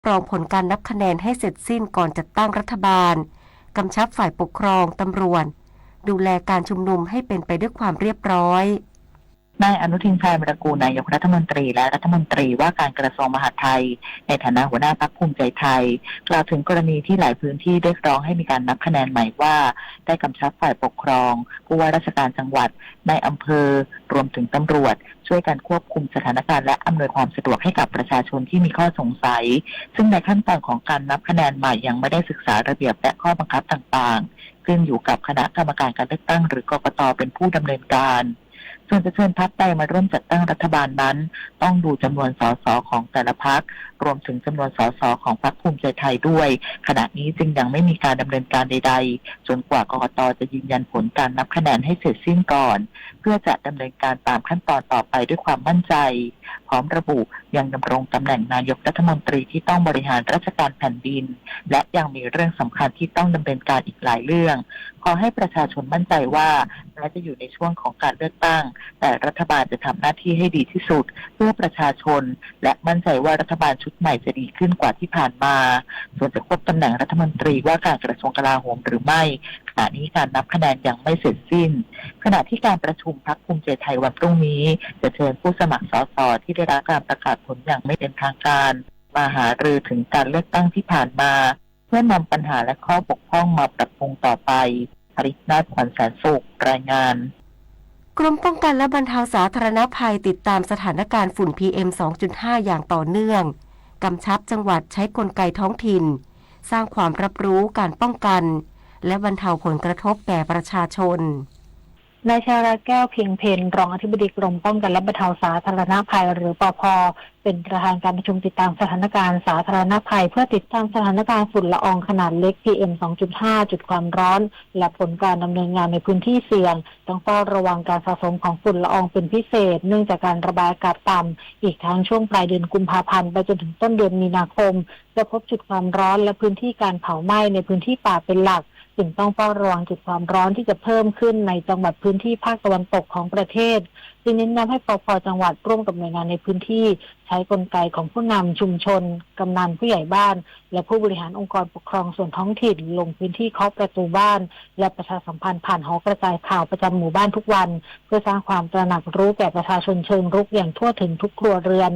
รองผลการนับคะแนนให้เสร็จสิ้นก่อนจัดตั้งรัฐบาล กำชับฝ่ายปกครอง ตำรวจ ดูแลการชุมนุมให้เป็นไปด้วยความเรียบร้อย นายอนุทิน ชาญวีรกูร นายกรัฐมนตรีและรัฐมนตรีว่าการกระทรวงมหาดไทย ในฐานะหัวหน้าพรรคภูมิใจไทย กล่าวถึงกรณีที่หลายพื้นที่เรียกร้องให้มีการนับคะแนนใหม่ว่า ได้กำชับฝ่ายปกครอง ผู้ว่าราชการจังหวัด นายอำเภอ รวมถึงตำรวจ ช่วยกันควบคุมสถานการณ์และอำนวยความสะดวกให้กับประชาชนที่มีข้อสงสัย ซึ่งในขั้นตอนของการนับคะแนนใหม่ยังไม่ได้ศึกษาระเบียบและข้อบังคับต่างๆ ขึ้นอยู่กับคณะกรรมการการเลือกตั้งหรือ กกต เป็นผู้ดำเนินการ ส่วนจะเชิญพรรคใดมาร่วมจัดตั้งรัฐบาลนั้น ต้องดูจำนวน สส ของแต่ละพรรค รวมถึงจำนวน สส ของพรรคภูมิใจไทยด้วย ขณะนี้จึงยังไม่มีการดำเนินการใดๆ จนกว่ากกต จะยืนยันผลการนับคะแนนให้เสร็จสิ้นก่อน เพื่อจะดำเนินการตามขั้นตอนต่อไปด้วยความมั่นใจ พร้อมระบุยังดำรงตำแหน่งนายกรัฐมนตรีที่ต้องบริหารราชการแผ่นดิน และยังมีเรื่องสำคัญที่ต้องดำเนินการอีกหลายเรื่อง ขอให้ประชาชนมั่นใจว่าแม้จะอยู่ในช่วงของการเลือกตั้ง แต่รัฐบาลจะทำหน้าที่ให้ดีที่สุดเพื่อประชาชน และมั่นใจว่ารัฐบาลชุดใหม่จะดีขึ้นกว่าที่ผ่านมา ส่วนจะควบตำแหน่งรัฐมนตรีว่าการกระทรวงกลาโหมหรือไม่ ขณะนี้การนับคะแนนยังไม่เสร็จสิ้น ขณะที่การประชุมพรรคภูมิใจไทยวันพรุ่งนี้ จะเชิญผู้สมัคร สส ที่ได้รับการประกาศผลอย่างไม่เป็นทางการ มาหารือถึงการเลือกตั้งที่ผ่านมา เพื่อนำปัญหาและข้อบกพร่องมาปรับปรุงต่อไป อรินาถ ขวัญแสนสุข รายงาน กรมป้องกันและบรรเทาสาธารณภัยติดตามสถานการณ์ฝุ่น พีเอ็ม สองจุดห้า อย่างต่อเนื่อง กำชับจังหวัดใช้กลไกท้องถิ่น สร้างความรับรู้การป้องกัน และบรรเทาผลกระทบแก่ประชาชน นายชาดา แก้วเพ็งเพ็ญ รองอธิบดีกรมป้องกันและบรรเทาสาธารณภัย หรือ ปภ เป็นประธานการประชุมติดตามสถานการณ์สาธารณภัย เพื่อติดตามสถานการณ์ฝุ่นละอองขนาดเล็ก พีเอ็ม สองจุดห้า จุดความร้อน และผลการดำเนินงานในพื้นที่เสี่ยง ต้องเฝ้าระวังการสะสมของฝุ่นละอองเป็นพิเศษ เนื่องจากการระบายอากาศต่ำ อีกทั้งช่วงปลายเดือนกุมภาพันธ์ไปจนถึงต้นเดือนมีนาคม จะพบจุดความร้อนและพื้นที่การเผาไหม้ในพื้นที่ป่าเป็นหลัก จึงต้องเฝ้าระวังจุดความร้อนที่จะเพิ่มขึ้นในจังหวัดพื้นที่ภาคตะวันตกของประเทศ จึงเน้นย้ำให้ ปภ จังหวัดร่วมกับหน่วยงานในพื้นที่ ใช้กลไกของผู้นำชุมชน กำนัน ผู้ใหญ่บ้าน และผู้บริหารองค์กรปกครองส่วนท้องถิ่น ลงพื้นที่เคาะประตูบ้าน และประชาสัมพันธ์ผ่านหอกระจายข่าวประจำหมู่บ้านทุกวัน เพื่อสร้างความตระหนักรู้แก่ประชาชนเชิงรุกอย่างทั่วถึงทุกครัวเรือน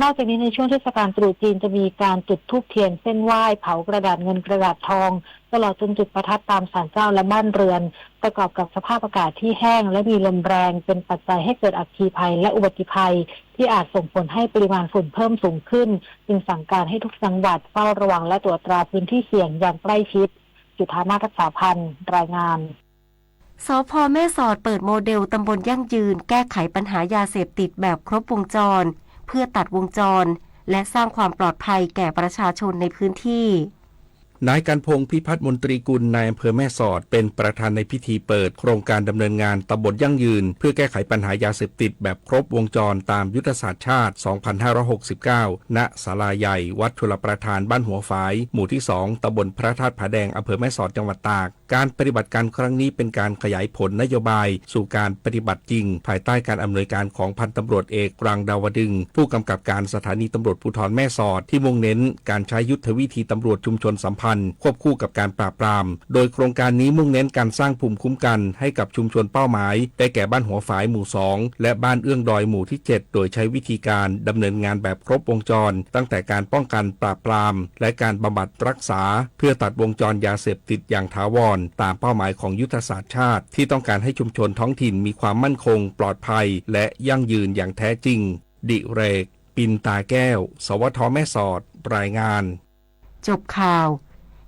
นอกจากนี้ในช่วงเทศกาลตรุษจีนจะมีการจุดธูปเทียนเส้นไหว้ เผากระดาษเงินกระดาษทอง ตลอดจนจุดประทัดตามศาลเจ้าและบ้านเรือน ประกอบกับสภาพอากาศที่แห้งและมีลมแรง เป็นปัจจัยให้เกิดอัคคีภัยและอุบัติภัย ที่อาจส่งผลให้ปริมาณฝุ่นเพิ่มสูงขึ้น จึงสั่งการให้ทุกจังหวัดเฝ้าระวังและตรวจตราพื้นที่เสี่ยงอย่างใกล้ชิด จุฑามาศ รักษาพันธ์ รายงาน สภ.แม่สอดเปิดโมเดลตำบลยั่งยืนแก้ไขปัญหายาเสพติดแบบครบวงจร เพื่อตัดวงจร และสร้างความปลอดภัยแก่ประชาชนในพื้นที่ นายกันพงษ์ พิพัฒน์มนตรีกุล นายอำเภอแม่สอด เป็นประธานในพิธีเปิดโครงการดำเนินงานตำบลยั่งยืน เพื่อแก้ไขปัญหายาเสพติดแบบครบวงจรตามยุทธศาสตร์ชาติ สองพันห้าร้อยหกสิบเก้า ณ ศาลาใหญ่วัดชลประทานบ้านหัวฝาย หมู่ที่สอง ตำบลพระธาตุผาแดง อำเภอแม่สอด จังหวัดตาก การปฏิบัติการครั้งนี้เป็นการขยายผลนโยบายสู่การปฏิบัติจริง ภายใต้การอำนวยการของพันตำรวจเอก รังดาวดึง ผู้กำกับการสถานีตำรวจภูธรแม่สอด ที่มุ่งเน้นการใช้ยุทธวิธีตำรวจชุมชนสัมพันธ์ ควบคู่กับการปราบปราม โดยโครงการนี้มุ่งเน้นการสร้างภูมิคุ้มกันให้กับชุมชนเป้าหมาย ได้แก่บ้านหัวฝายหมู่สอง และบ้านเอื้องดอยหมู่ที่เจ็ด โดยใช้วิธีการดำเนินงานแบบครบวงจร ตั้งแต่การป้องกันปราบปราม และการบำบัดรักษา เพื่อตัดวงจรยาเสพติดอย่างถาวร ตามเป้าหมายของยุทธศาสตร์ชาติ ที่ต้องการให้ชุมชนท้องถิ่นมีความมั่นคง ปลอดภัย และยั่งยืนอย่างแท้จริง ดิเรก ปินตาแก้ว สวท.แม่สอด รายงาน จบข่าว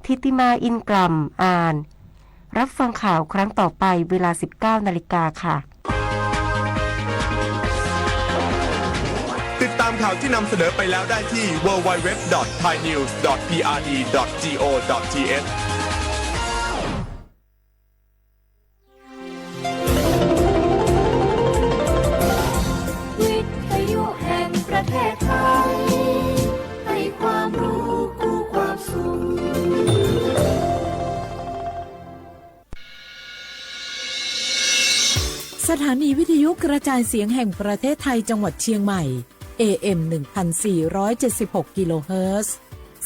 ธิติมา อินกล่ำ อ่าน รับฟังข่าวครั้งต่อไปเวลา สิบเก้านาฬิกาค่ะ ติดตามข่าวที่นำเสนอไปแล้วได้ที่ ดับเบิลยู ดับเบิลยู ดับเบิลยู ดอท ไทยนิวส์ ดอท พีอาร์ดี ดอท จี โอ ดอท ที เอช วิทยุแห่งประเทศไทย ให้ความรู้คู่ความสุข สถานีวิทยุกระจายเสียงแห่งประเทศไทยจังหวัดเชียงใหม่ เอ เอ็ม หนึ่งพันสี่ร้อยเจ็ดสิบหก กิโลเฮิรตซ์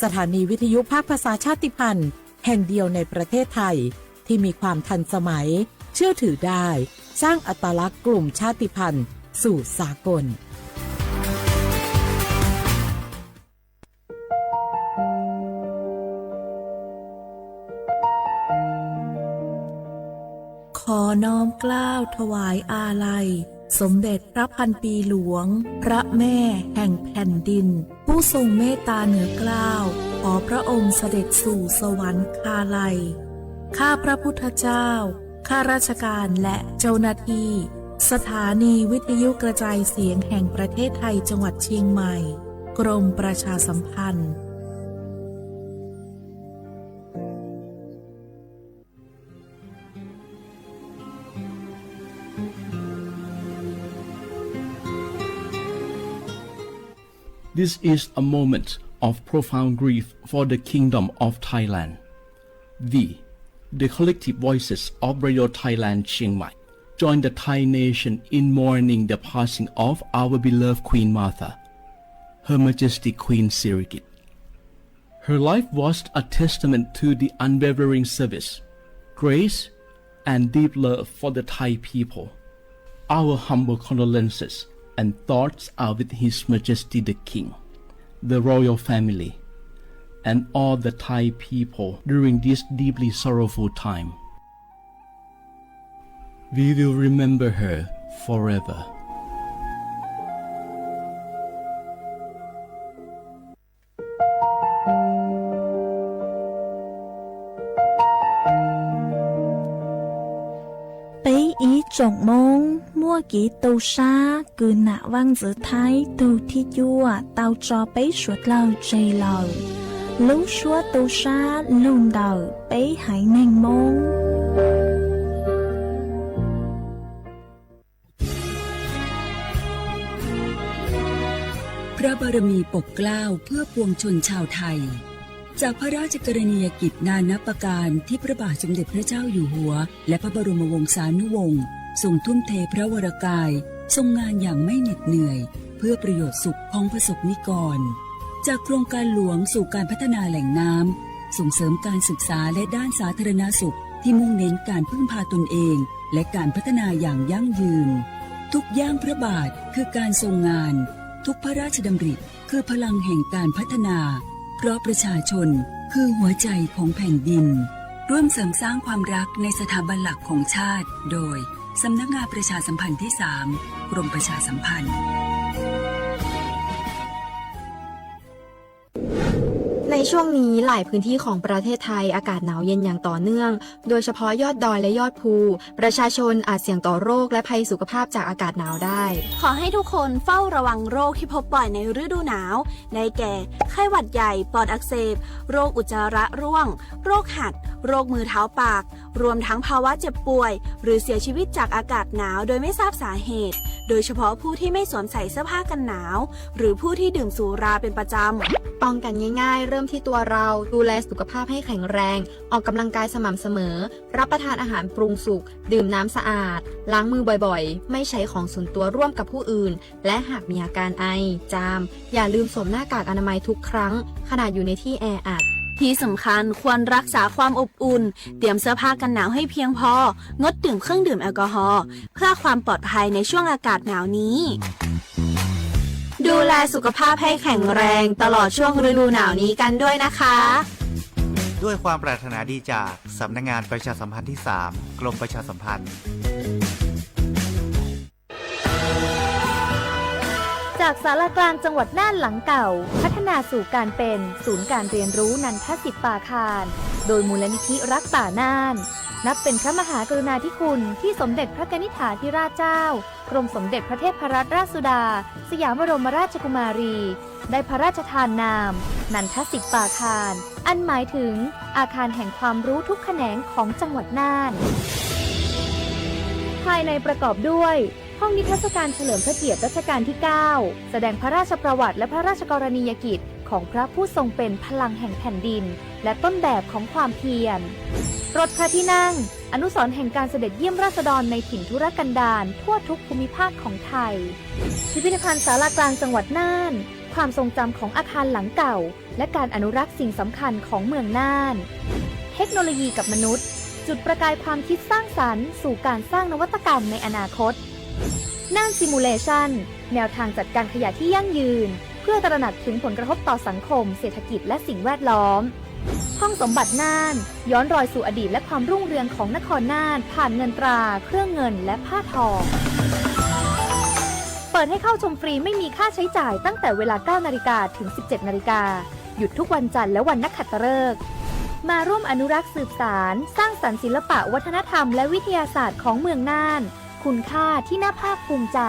สถานีวิทยุภาคภาษาชาติพันธุ์แห่งเดียวในประเทศไทยที่มีความทันสมัย เชื่อถือได้ สร้างอัตลักษณ์กลุ่มชาติพันธุ์สู่สากล ขอน้อมเกล้าถวายอาลัยสมเด็จพระพันปีหลวง พระแม่แห่งแผ่นดิน ผู้ทรงเมตตาเหนือเกล้า ขอพระองค์เสด็จสู่สวรรคาลัย ข้าพระพุทธเจ้า ข้าราชการและเจ้าหน้าที่ สถานีวิทยุกระจายเสียงแห่งประเทศไทย จังหวัดเชียงใหม่ กรมประชาสัมพันธ์ This is a moment of profound grief for the Kingdom of Thailand. We, the collective voices of Radio Thailand Chiang Mai, join the Thai nation in mourning the passing of our beloved Queen Mother, Her Majesty Queen Sirikit. Her life was a testament to the unwavering service, grace, and deep love for the Thai people. Our humble condolences and thoughts are with His Majesty the King, the royal family, and all the Thai people during this deeply sorrowful time. We will remember her forever. เป ib tsoom Moob muaj kev tu sab kws nam vaaj ntxwv Thaib tug thib cuaj tau tso peb suav dlawg tseg lawm. Lub suab tu sab lug ntawm peb haiv neeg Moob. พระบารมีปกเกล้าเพื่อปวงชนชาวไทย จากพระราชกรณียกิจนานับประการที่พระบาทสมเด็จพระเจ้าอยู่หัว และพระบรมวงศานุวงศ์ทรงทุ่มเทพระวรกายทรงงานอย่างไม่เหน็ดเหนื่อย เพื่อประโยชน์สุขของประสบนิกร จากโครงการหลวงสู่การพัฒนาแหล่งน้ำ ส่งเสริมการศึกษาและด้านสาธารณสุขที่มุ่งเน้นการพึ่งพาตนเอง และการพัฒนาอย่างยั่งยืน ทุกย่างพระบาทคือการทรงงาน ทุกพระราชดำริคือพลังแห่งการพัฒนา เพราะประชาชนคือหัวใจของแผ่นดิน ร่วมเสริมสร้างความรักในสถาบันหลักของชาติ โดย สำนักงานประชาสัมพันธ์ที่สาม กรมประชาสัมพันธ์ ในช่วงนี้หลายพื้นที่ของประเทศไทยอากาศหนาวเย็นอย่างต่อเนื่อง โดยเฉพาะยอดดอยและยอดภู ประชาชนอาจเสี่ยงต่อโรคและภัยสุขภาพจากอากาศหนาวได้ ขอให้ทุกคนเฝ้าระวังโรคที่พบบ่อยในฤดูหนาว ได้แก่ ไข้หวัดใหญ่ ปอดอักเสบ โรคอุจจาระร่วง โรคหัด โรคมือเท้าปาก รวมทั้งภาวะเจ็บป่วย หรือเสียชีวิตจากอากาศหนาวโดยไม่ทราบสาเหตุ โดยเฉพาะผู้ที่ไม่สวมใส่เสื้อผ้ากันหนาว หรือผู้ที่ดื่มสุราเป็นประจำ ป้องกันง่ายๆ เริ่มที่ตัวเรา ดูแลสุขภาพให้แข็งแรง ออกกำลังกายสม่ำเสมอ รับประทานอาหารปรุงสุก ดื่มน้ำสะอาด ล้างมือบ่อยๆ ไม่ใช้ของส่วนตัวร่วมกับผู้อื่น และหากมีอาการไอ จาม อย่าลืมสวมหน้ากากอนามัยทุกครั้ง ขณะอยู่ในที่แออัด ที่สำคัญควรรักษาความอบอุ่น เตรียมเสื้อผ้ากันหนาวให้เพียงพอ งดดื่มเครื่องดื่มแอลกอฮอล์ เพื่อความปลอดภัยในช่วงอากาศหนาวนี้ ดูแลสุขภาพให้แข็งแรงตลอดช่วงฤดูหนาวนี้กันด้วยนะคะ ด้วยความปรารถนาดีจากสำนักงานประชาสัมพันธ์ที่สาม กรมประชาสัมพันธ์ จากศาลากลางจังหวัดน่านหลังเก่า พัฒนาสู่การเป็นศูนย์การเรียนรู้นันทสิทธิ์ป่าคาน โดยมูลนิธิรักป่าน่าน นับเป็นพระมหากรุณาธิคุณที่สมเด็จพระกนิษฐาธิราชเจ้า กรมสมเด็จพระเทพรัตนราชสุดา สยามบรมราชกุมารี ได้พระราชทานนาม นันทสิทธิ์ป่าคาน อันหมายถึงอาคารแห่งความรู้ทุกแขนงของจังหวัดน่าน ภายในประกอบด้วย ห้องนิทรรศการเฉลิมพระเกียรติรัชกาลที่เก้า แสดงพระราชประวัติและพระราชกรณียกิจของพระผู้ทรงเป็นพลังแห่งแผ่นดิน และต้นแบบของความเพียร รถพระที่นั่ง อนุสรณ์แห่งการเสด็จเยี่ยมราษฎรในถิ่นทุรกันดารทั่วทุกภูมิภาคของไทย พิพิธภัณฑ์ศาลากลางจังหวัดน่าน ความทรงจำของอาคารหลังเก่า และการอนุรักษ์สิ่งสำคัญของเมืองน่าน เทคโนโลยีกับมนุษย์ จุดประกายความคิดสร้างสรรค์สู่การสร้างนวัตกรรมในอนาคต น่าน Simulation แนวทางจัดการขยะที่ยั่งยืน เพื่อตระหนักถึงผลกระทบต่อสังคม เศรษฐกิจ และสิ่งแวดล้อม ห้องสมบัติน่าน ย้อนรอยสู่อดีตและความรุ่งเรืองของนครน่าน ผ่านเงินตรา เครื่องเงิน และผ้าทอ เปิดให้เข้าชมฟรีไม่มีค่าใช้จ่ายตั้งแต่เวลา เก้านาฬิกา ถึง สิบเจ็ดนาฬิกา หยุดทุกวันจันทร์และวันนักขัตฤกษ์ มาร่วมอนุรักษ์สืบสาน สร้างสรรค์ศิลปะวัฒนธรรมและวิทยาศาสตร์ของเมืองน่าน คุณค่าที่น่าภาคภูมิใจ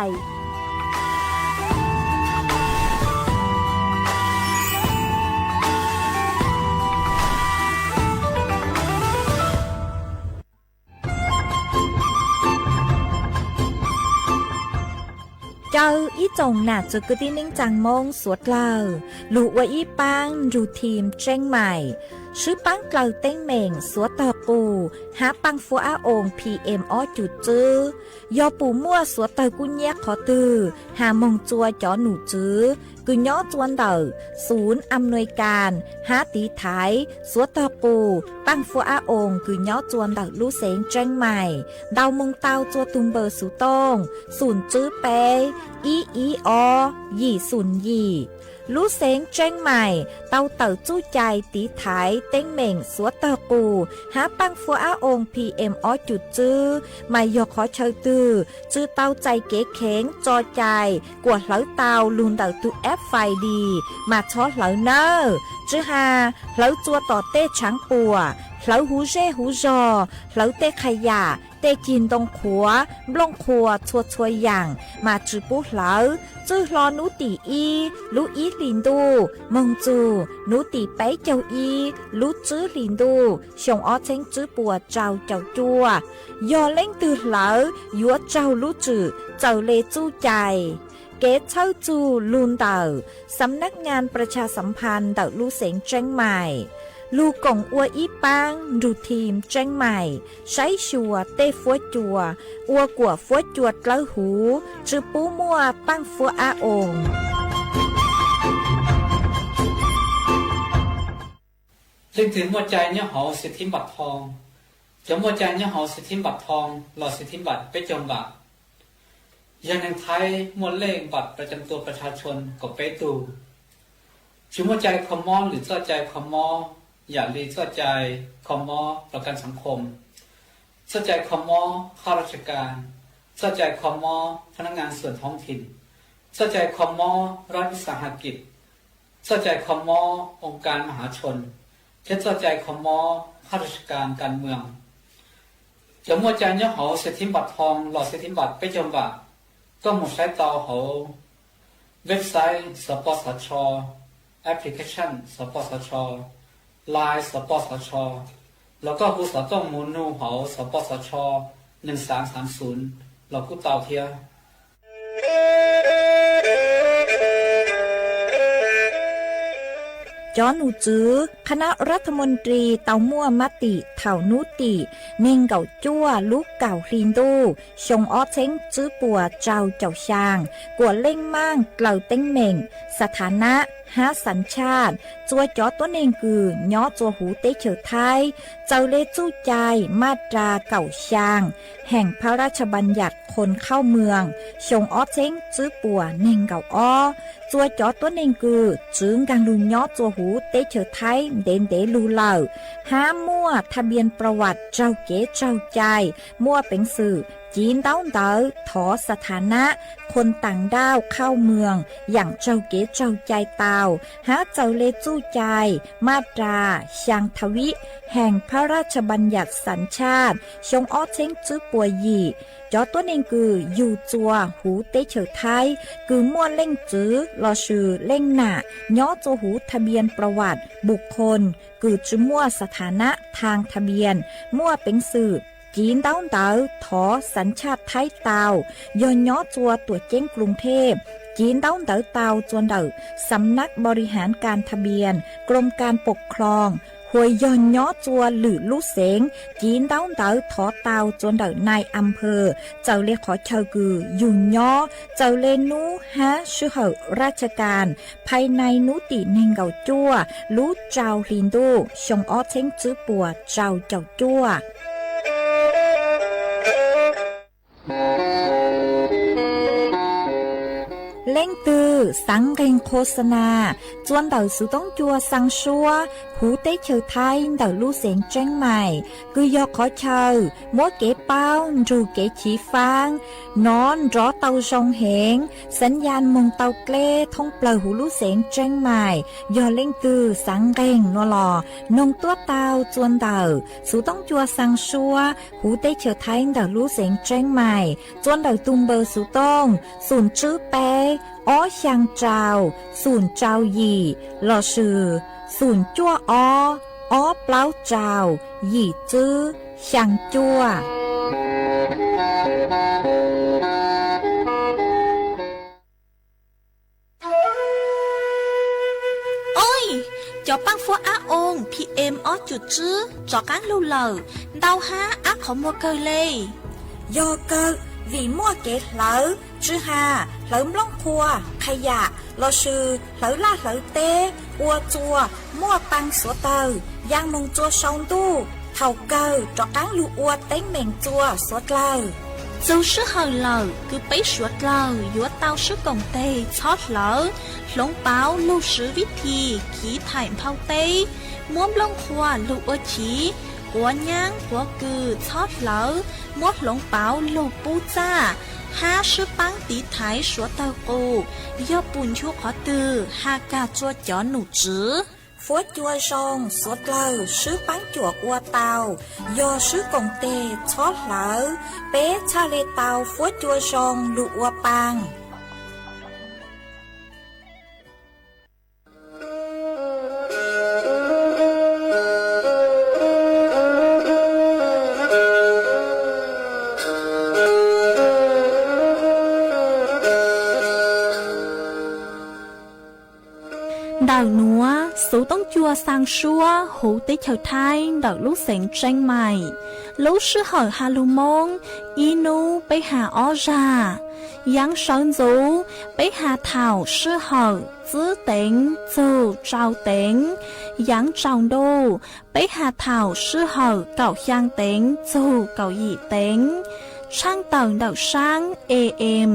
Caw ib tsoom nam txwv kwv tij neej tsaa Moob suav dlawg, lug ua ib paab nrug thim Tseeb Maim, swb paab dlaws teeb meem suav tog qus hab paaj fuab ab oos P M ob cum txwb. Yog pum muaj suav tawg kub nyiab qhov twg, has moog tsua cov num tswv kws nyob tsua ntawm xum am nuis kas hab tiv thaiv suav tog qus paaj fuab ab oos kws nyob tsua ntawm lub xeev Tseeb Maim ntau moog tau tsua tug npawb xuv tooj xum tswb peb ib ib ob yim xum yim. Lub xeev Tseeb Maim tau tawm txuj cai tiv thaiv teeb meem suav tog qus hab paaj fuab ab oos P M ob cum txwb, mas yog qhov chaw twg tsi tau txais kev kheev tso cai kuam hlawv tau lug ntawm tug app Find Dis mas txhob hlawv nawb. Tsi has hlawv tsua tom tej tshaav puam, hlawv huv zej huv zog, hlawv tej qha yam, tej cig ntoo qhuav, nplooj qhuav txhua txhua yaam mas tsi pub hlawv. Txwj hlo nub tim ib lub ib hlis ntuj moog txug nub tim peb caug ib lub tswb hlis ntuj xyoo ob txheeb tswb puas rau caum cuaj. Yog leej twg hlawv yuav raug lub tswm txawm le txuj cai. Kev txhawb txug lug ntawm Xam Nab Ngas Pras Tshas Xam Phas ntawm lub xeev Tseeb Maim, lug koom ua ib paab nrug thim Tseeb Maim saib xyuas tej fuab cua, ua kuam fuab cua dlawb huv, tsi pub muaj paaj fuab ab oos. Leej twg muaj cai nyob hauv xwm thib npam thoo, cov muaj cai nyob hauv xwm thib npam thoo los xwm thib npam peb caug npam, yog neeg Thaib muaj lej npam pras cam tua pras tshas tshua kaum peb tug. Tsi muaj cai kho mob lwm txoj cai kho mob yam li txoj cai kho mob pras kas xav khom, txoj cai kho mob khab raj tsas kas, txoj cai kho mob phab nab ngas xuam thoob thim, txoj cai kho mob rab vis xas has kis, txoj cai kho mob oo kas ma hav tshua, thiab txoj cai kho mob khab raj tsas kas kas mws. Cov muaj cai nyob hauv xwm thib npam thoo los xwm thib npam peb caug npam, koj moog saib tau hauv website xov pos xov tsho, application xov pos xov tsho, line xov pos xov tsho, los koj hu xov tooj moog nug hauv xov pos xov tsho neeg xav xav xum los kuj tau thiab. Cov num tswv คณะรัฐมนตรี tau muaj mab tim thaum nub tim neeg nkaum cuaj lub kaum hli ntuj xyoo ob txheeb tswb puas rau caum xyaa kuam leej maaj dlaws teeb meem, xas thas nab hab xas tshaj tsua cov tuab neeg kws nyob tsua huv teb chaws Thaib, txawm le txuj cai maj ras kaum xyaa heem phab raj tsas npas nyas khon khauj mws xyoo ob txheeb tswb puas neeg nkaum ob, tsua cov tuab neeg kws tsi nkaag lug nyob tsua huv teb chaws Thaib ntev ntev lug lawm, hab muaj thas npias pras vas raug kev tsaug cai, muaj peev xwm civ ntaub ntawv thov xas thas nab khon taam nrauj khauj mws yaam raug kev tsaug cai tau, hab txawm le txuj cai maj ras xyaa thas vib heem phab raj tsas npas nyas xas tshaj xyoo ob txheeb tswb puas yim. Cov tuab neeg kws yug tsua huv teb chaws Thaib kws muaj leej txwv lossis leej nam nyob tsua huv thas npias pras vas npus khon kws tsi muaj xas thas nab thaag thas npias, muaj peev xwm civ ntaub ntawv thov xas tshaj Thaib tau, yog nyob tsua tuam ceeb Kloos Thej, civ ntaub ntawv tau txua ntawm Xam nab Bori Hav Kas Thas Npias, Krom Kas Pom Khloos, hua yog nyob txua lwm lub xeev, civ ntaub ntawv thov tau txua ntawm nai a phawj, txawm le qhov chaw kws yug nyob, txawm le nub hab sij hawm raj tsha kas, phais nai nub tim neeg nkaum cuaj, lub rau hli ntuj xyoo ob txheeb tswb puas rau caum cuaj. Leej twg xaav nqeeg qho xa nas, txua ntawm xuv toob cua xaa suab huv teb chaws Thaib ntawm lub xeev Tseeb Mais, kws yog qhov chaw muab kev paub nrug kev chiv faab nov nrov tau zoo heev, xaav yaj moog tau dleb thoob plawg huv lub xeev Tseeb Mais. Yog leej twg xaav nqeeg nuav los noog tuab tau txua ntawm xuv toob cua xaa suab huv teb chaws Thaib ntawm lub xeev Tseeb Mais, txua ntawm tug npawb xuv tooj xum tswb peb ob xyaa rau xum rau yim lossis xum cuaj ob ob plaub rau yim tswb xyaa cuaj. Oj, cov paaj fuab ab oo P M ob cum tswb rov qaab lug lawm, ntau hab ab qhov muag kawg le. Yog kawg, vim muaj kev hlawv, tsi has hlawv nplooj qhuav, qha yam lossis hlawv laj hlawv teb, ua txua muaj paa suav dlawg, yaa moog txua sau ntuj, thaum kawg rov qaab lug ua teeb meem txua suav dlawg. Txug sij hawm lawm kws peb suav dlawg yuav tau sib koom teg txhob hlawv, hloov pauv lug swv vib thim kiv thaim nphau teb, muab nplooj qhuav lug ua chiv, quav nyaab quav kws txhob hlawv, muab hloov pauv lug pub txaj, hab sib paab tiv thaiv suav dlawg qus, yog pum nchu qhov twg has kag txua cov num tswv. Fuab cua zoo suav dlawg sib paab cuam ua tau, yog sib koom teg txhob hlawv, peb txhaj le tau fuab cua zoo lug ua paa. Ntawm nuav xuv toob cua xaa suab huv teb chaws Thaib ntawm lub xeev Tseeb Mais. Lub sij hawm has lug Moob, ib nub peb has ob zag. Yaav sawv ntxuv, peb has thaum sij hawm tsib teev txug rau teev. Yaav tsaus ntuj, peb has thaum sij hawm kaum xyaa teev txug kaum yim teev. Tshaaj tawm ntawm saab A M,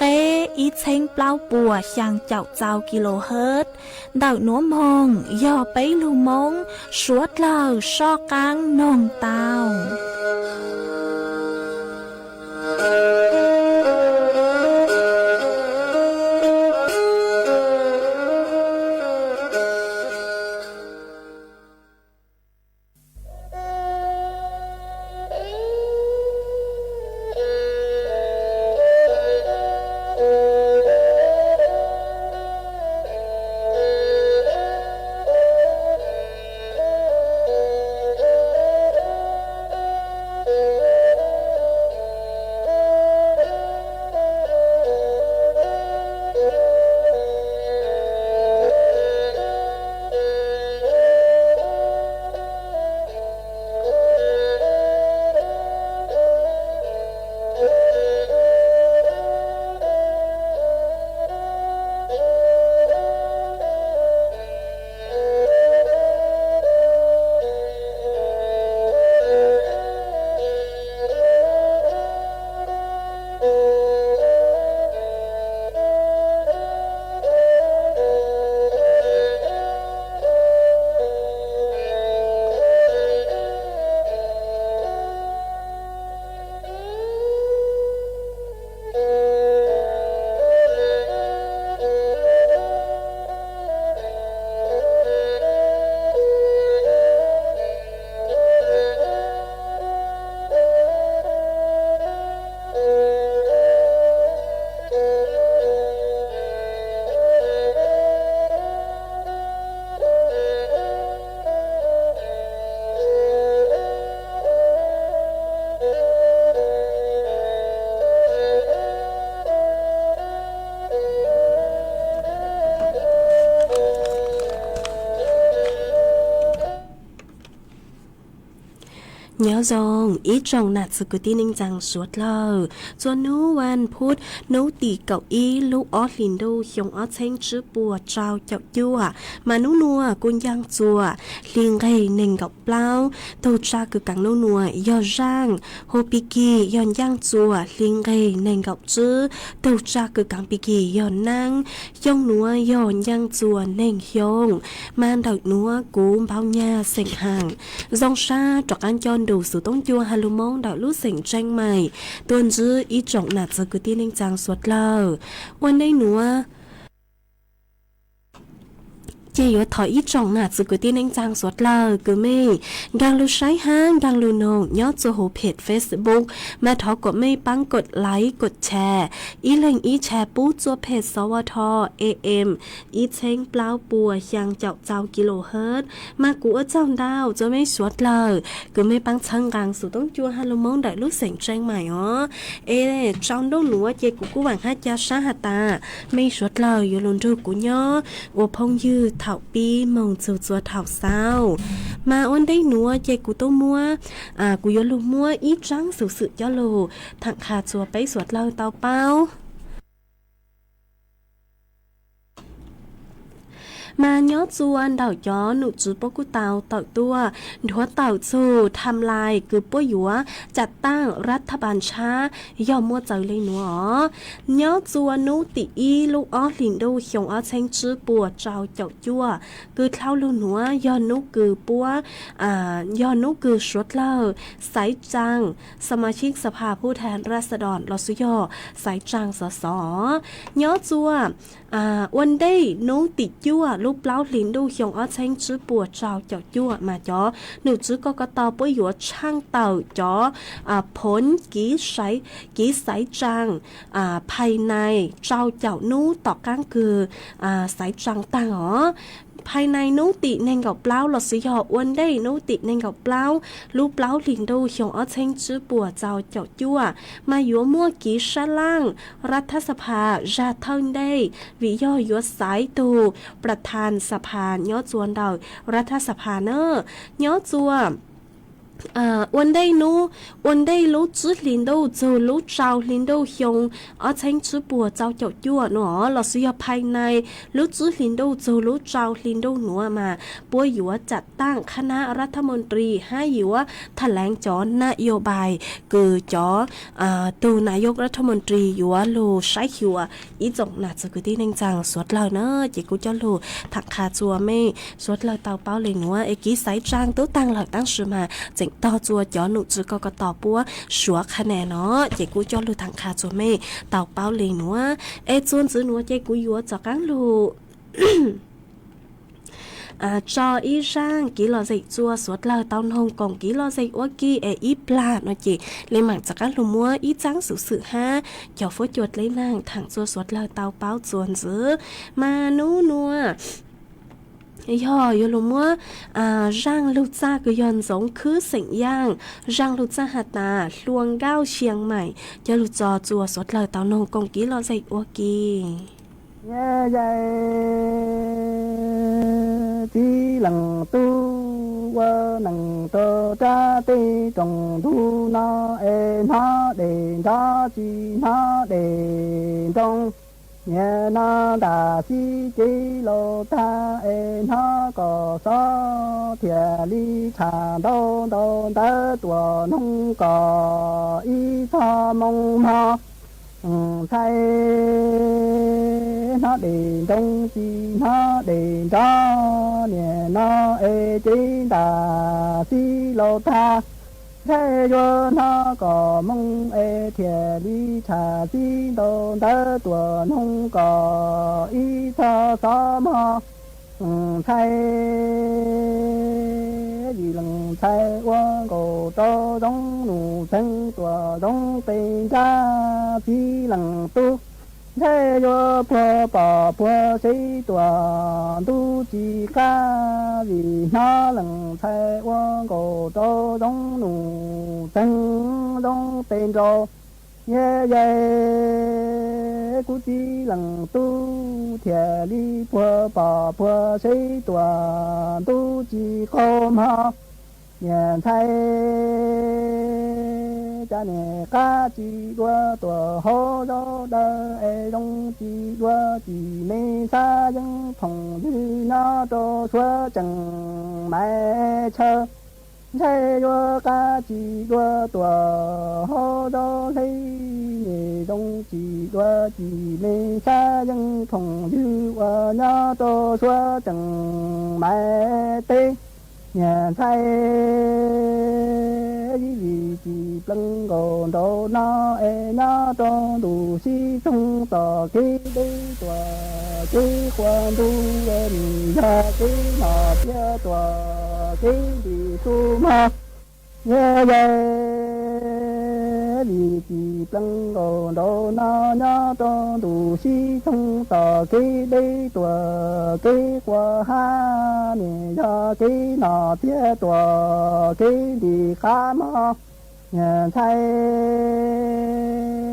qeb ib txheeb plaub puas xyaa caum txau kilohertz. Ntawm nuav moog yog peb lug Moob suav dlawg soj qaab noog tau. Nyob zoo ib tsoom nam txiv kwv tij neej tsaa suav dlawg, txua nub vas phuv nub tim kaum ib lub ob hlis ntuj xyoo ob txheeb tsib puas rau caum cuaj, mas nub nuav kuj ncaaj txuas hli nqeg neeg nkaum plaub. Tug tsa kws kaav nub nuav yog zaaj hu Pig Kig, yog ncaaj txuas hli nqeg neeg nkaum tsib. Tug tsa kws kaav Pig Kig yog naab, xyoo nuav yog ncaaj txuas neeg xyoo. Mas ntawm nuav kuv npau nyag xeem haam zoo sab rov qaab nco nrug xuv toob cua has lug Moob ntawm lub xeem Tseeb Mais tuaj ntsib ib tsoom nam txiv kwv tij neej tsaa suav dlawg. Ua ntej nuav ces yuav thov ib tsoom nam txiv kwv tij neej tsaa suav dlawg kws mej nkaag lug saib hab nkaag lug noog nyob txua huv phem Facebook, mas thov kuas mej paab kod like kod share, ib leeg ib share pub txua phem xov ua tho am ib txheeb plaub puas xyaa caum txau kilohertz. Mas kuv ua tsaug ntau txua mej suav dlawg kws mej paab txhawb nqaa xuv toob cua has lug Moob ntawm lub xeem Tseeb Mais os. Es tsau ntuj nuav ces kuv kuj vaam hab ca sab has tas mej suav dlawg yuav lug nrug kuv nyob ua phooj ywg thaum pib moog txug txua thaum xaus. Mas ua ntej nuav ces kuv tuaj muab, kuv yuav lug muab ib tsaab xuv xwm coj lug thaam qha txua peb suav dlawg tau paub. Mas nyob txua ntawm cov nom tswv puab kuj tau tawm tuaj nthuav tawm txug tham lais kws puab yuav cam taaj ras thaj npas tshab yog muaj txawv le nuav os. Nyob txua nub tim ib lub ob hlis ntuj xyoo ob txheeb tsib puas rau caum cuaj, kws dlhau lug nuav yog nub kws puab, yog nub kws suav dlawg xaiv tsaa สมาชิกสภาผู้แทนราษฎร los xwb yog xaiv tsaa xov xov. Nyob txua ua ntej nub tim cuaj lub plaub hlis ntuj xyoo ob txheeb tsib puas rau caum cuaj mas cov nom tswv ko ko tos puab yuav tshaaj tawm cov phoov kiv xaiv tsaa phais nais rau caum nub tom qaab kws xaiv tsaa taag os. Phais nais nub tim neeg nkaum plaub los xwb yog ua ntej nub tim neeg nkaum plaub lub plaub hlis ntuj xyoo ob txheeb tsib puas txau caum cuaj, mas yuav muaj kiv sab laaj ras thaj xas phas zag thawj ntej, vim yog yuav xaiv tug pras thas xas phas nyob txua ntawm ras thaj xas phas na. Nyob txua ua ntej nub, ua ntej lub tsib hlis ntuj txug lub rau hli ntuj xyoo ob txheeb tsib puas txau caum cuaj nuav los xwb yog phais nais lub tsib hlis ntuj txug lub rau hli ntuj nuav mas puab yuav cam taaj khab nab ras thaj moos tris hab yuav tham lees cov nas yos npais kws cov tug nas yos ras thaj moos tris yuav lug saib xyuas. Ib tsoom nam txiv kwv tij neej tsaa suav dlawg na, ces kuv coj lug thaam qha txua mej suav dlawg tau paub le nuav es kiv xaiv tsaa tub taag lawm tab sis mas tseem tog txua cov nom tswv ko ko tos puab suav qha nas no, ces kuv coj lug thaam qha txua mej tau paub le nuav. Es txua ntxiv nuav ces kuv yuav rov qaab lug tso ib zaaj kiv lom zem txua suav dlawg tau noog koom kiv lom zem ua ke es ib plag no ces le maam rov qaab lug muab ib tsaab xuv xwm hab cov fuab cua dleb naag thaam txua suav dlawg tau paub txua ntxiv. Mas nub nuav yog yuav lug muab zaaj lug txaj kws yog ntxoov khwb xeem Yaaj, zaaj lug txaj has tas Hlua Nkauj Xia Maim coj lug tso txua suav dlawg tau noog koom kiv lom zem ua ke. Nyab yaj txiv leej tub ua neej rau rab teb rooj ntug no es hnov dej nrov tsis hnov dej nroo. Niaj no ntam xib cev laus tag es hnov kom xov thiaj li tshaj ntau ntau ntawv tuaj noog kom ib txog moo mog. Ntxhais hnov dej nroo tsis hnov dej nrov, niaj no es cev ntam xib laus tag. Ntxhais yuav hnov kom moo es thiaj li tshaj xib ntau ntawv tuaj noog kom ib txog xov mog. Ntxhais, yim leej ntxhais ua nkaus rau zoov nuj txeeg tuaj zoov pes nrab txiv leej tub. Ntxhais yuav puag pom puag sev tuaj ntub tsis qab, vim hnov leej ntxhais ua nkaus rau zoov nuj txeeg zoov pes nraud. Nyab yaj kuv txiv leej tub thiaj li puag pom puag sev tuaj ntub tsis qaug mog. Niam ntxhais, cas niam qab tsis dua tuam hauv zaub dawb es zoo tsis dua, cim me xab yeeb thoom ywg nyob rau suav tseem maiv tshaw. Ntshai yuav qab tsis dua tuam hauv zaub hle, niam zoo tsis dua, cim me xab yeeb thoom ywg uas nyob rau suav tseem maiv teb. Niam ntxhais, ib vim tsis pleev nkaus nraud no es nyob rau ntu sib thooj tom kev deb tuam kev quas ntuj, yog kev nom tiag tuam kev ntim xu mog. Yog vim tsis pleev nkaus nraud no nyob rau ntu sib thooj tom kev deb tuam kev quas hab, niam yog kev nom tiag tuam kev ntim qab mog. Niam ntxhais,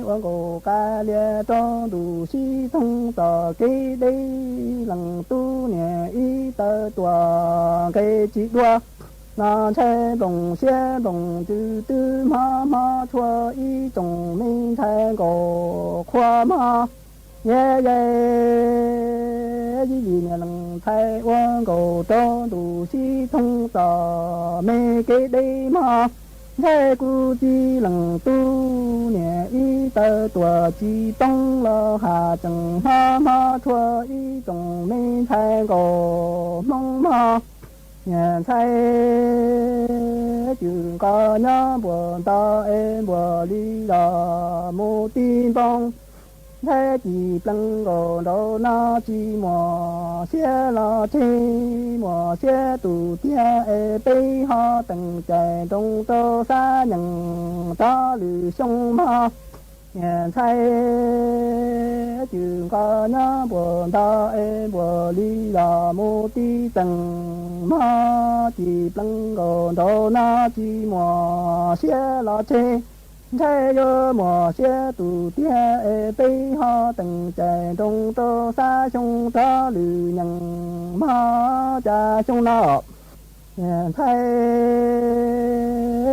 ua nkaus qab lias rau ntu sib thooj tom kev deb leej tub, niam ib tawv tuam nqe tsis dua. No ntshai nploos siab nploos ntsws twb hmob hmob tshuaj ib tsoom me ntxhais nkaus qhua mog. Yog vim niam leej ntxhais ua nkaus rau ntu sib thooj tom me kev deb mog. Ntshai kuv txiv leej tub niam ib tawv tuam tsis poob los has tseem hmob hmob tshuaj ib tsoom me ntxhais nkaus hmoob mog. Niam ntxhais, cwm nqos nyob npuas nto es npuas li los mus ti npoo. Ntshai tsis pleev nkaus nraud no tsis muaj siab los tseg, muaj siab tus tiag es peb ho teem cais nroo rau xab nyeem rov lwm xyoo mog. Niam ntxhais, cwm nqos nyob npuas nto es npuas li los mus ti txeem mog, tsis pleev nkaus nraud no tsis muaj siab los tseg. Ntshai yuav muaj siab tus tiag es peb ho teem cais nroo rau xab xyoo rov lwm nyeem mog cas xyoo no. Niam ntxhais,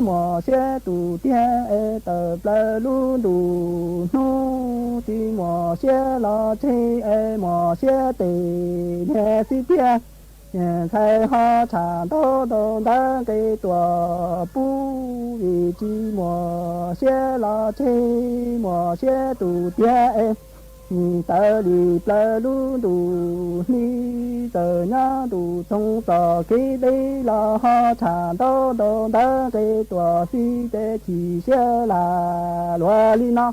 muaj siab tus tiag es tawm plaws lub ntuj hnub, tsis muaj siab los tseg es muaj siab tes niag xib tiag. Niam ntxhais ho tsham ntau ntau ntawv nqe tuam pub, vim tsis muaj siab los tseg, muaj siab tus tiag es nim tawm li plaws lub ntuj hli, txawm nyob ntuj txoog tom kev deb los ho tsham ntau ntau ntawv nqe tuam xib ces chim siab lam luag li no.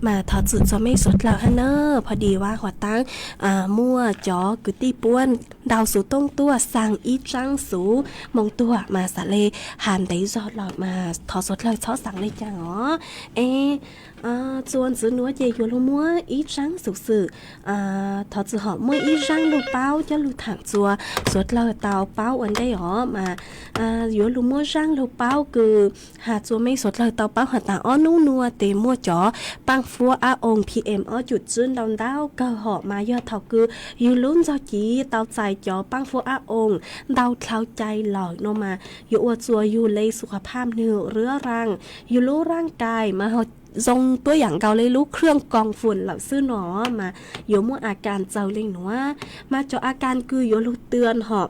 Mas thov txim txog mej suav dlawg hab na, pho di vaj huam taab muaj cov kwv tij puab ntau xuv tooj tuaj xaa ib tsaab xuv moos tuag mas xaav le has ntev zog lawm mas thov suav dlawg txhob xaav le caag os. Es txuas ntxiv nuav ces yuav lug muab ib tsaab xuv xwm, thov txim hom muaj ib zaab lug paub coj lug thaam txuas suav dlawg tau paub ua ntej os mas yuav lug muab zaab lug paub kws has txuas mej suav dlawg tau paub has tas ob nub nuav tes muaj cov paaj fuab ab oo P M ob cum tsib ntau ntau kawg hom mas yog thaum kws yug lub ntxog civ tau txais cov paaj fuab ab oo ntau dlhau cai lawm no mas yuav ua txuas yug le xu kha phaj nwg rwb raag, yug lub raaj kais mas zoo tuab yaam nkaus le lub khwj koos fum lawm xwb no mas yuav muaj a kas txawg le nuav. Mas cov a kas kws yuav lug tw hom